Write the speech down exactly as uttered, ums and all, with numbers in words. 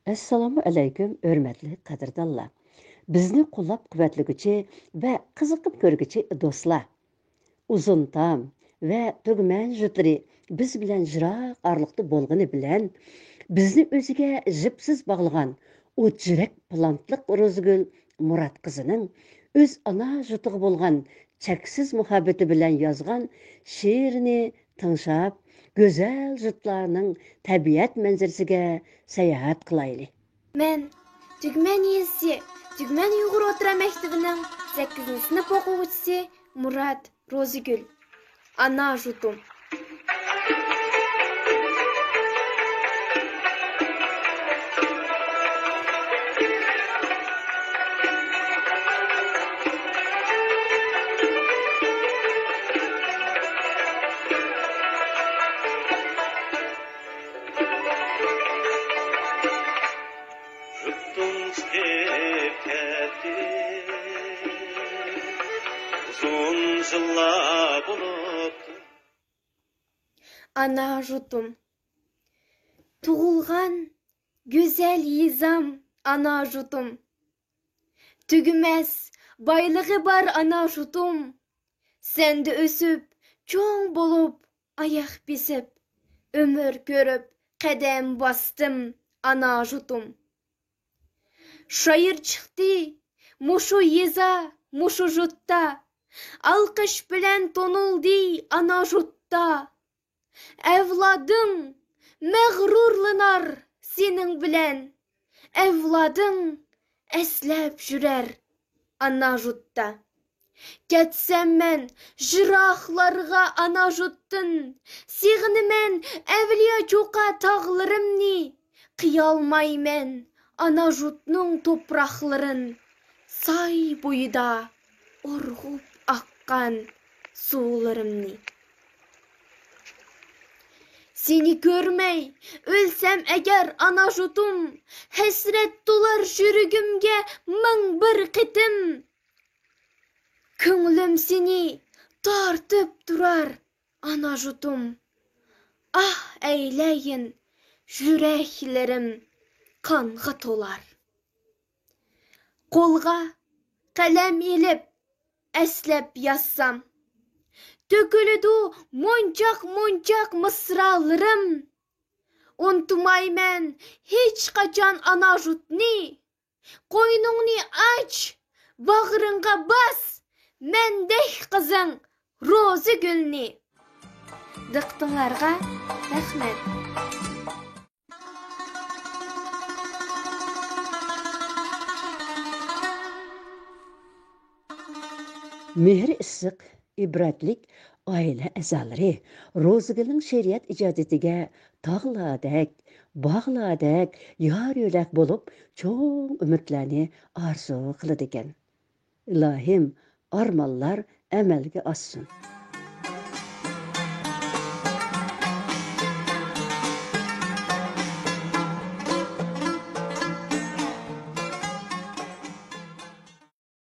ئەسسالامۇ ئەلەيكۇم، ھۆرمەتلىك قەدىردانلار! بىزنى قوللاپ-قۇۋۋەتلىگۈچى ۋە قىزىقىپ كۆرگۈچى دوستلار! ئۇزۇن تام ۋە تۈگمەن جۇتلىرى بىز بىلەن يىراق ئارىلىقتا بولغىنى بىلەن، بىزنى ئۆزىگە يىپسىز باغلىغان ئوت يۈرەك پىلانتلىق روزىگۈل مۇرات قىزىنىڭ ئۆز ئانا يۇرتىغا بولغان چەكسىز مۇھەببىتى بىلەن يازغان شېئىرىنى تىڭشاپ، گۈزەل يۇرتلارنىڭ تەبىئەت مەنزىرىسىگە ساياھەت قىلايلى. مەن تۈگمەن يېزىسى تۈگمەن ئۇيغۇر ئوتتۇرا مەكتىپىنىڭ سەككىزىنچى سىنىپ ئوقۇغۇچىسى مۇرات روزىگۈل. ئانا يۇرتۇم. يۇرتتىن چىقىپ كەتتىم، ئۇزۇن يىللار بولۇپتۇ. ئانا يۇرتۇم. تۇغۇلغان گۈزەل يېزام، ئانا يۇرتۇم. تۈگىمەس بايلىقى بار ئانا يۇرتۇم. سەندە ئۆسۈپ، چوڭ بولۇپ، ئاياق بېسىپ، ئۆمۈر كۆرۈپ، قەدەم باستىم، ئانا يۇرتۇم. شايىر چىقتى مۇشۇ يېزا، مۇشۇ يۇرتتا، ئالقىش بىلەن تونۇلدى ئانا يۇرتتا. ئەۋلادىڭ مەغرۇرلىنار سېنىڭ بىلەن، ئەۋلادىڭ ئەسلەپ يۈرەر ئانا يۇرتتا. كەتسەم مەن يىراقلارغا ئانا يۇرتتىن، سېغىنىمەن ئەۋلىيا چوقا تاغلىرىمنى، قىيالمايمەن ئانا يۇرتنىڭ توپراقلىرىن، ساي بويىدا ئۇرغۇپ ئاققان سۇلىرىمنى. سېنى كۆرمەي ئۆلسەم ئەگەر ئانا يۇرتۇم، ھەسرەت تولار يۈرىكىمگە مىڭ بىر قېتىم. كۆڭلۈم سېنى تارتىپ تۇرار ئانا يۇرتۇم، ئاھ ئەيلەيىن، يۈرەكلىرىم قانغا تولار. قولغا قەلەم ئېلىپ ئەسلەپ يازسام، تۆكۈلىدۇ مونچاق-مونچاق مىسرالىرىم. ئۇنتۇمايمەن ھېچقاچان ئانا يۇرتنى، قوينۇڭنى ئاچ، باغرىڭغا باس، مەندەك قىزىڭ روزىگۈلنى. دىققىتىڭلارغا رەھمەت. مېھرى ئىسسىق، ئىبرەتلىك ئائىلە ئەزالىرى روزىگۈلنىڭ شېئىرىيەت ئىجادىيىتىگە تاغلاردەك، باغلاردەك يار-يۆلەك بولۇپ، چوڭ ئۈمىدلەرنى ئارزۇ قىلىدىكەن. ئىلاھىم، ئارمانلار ئەمەلگە ئاشسۇن!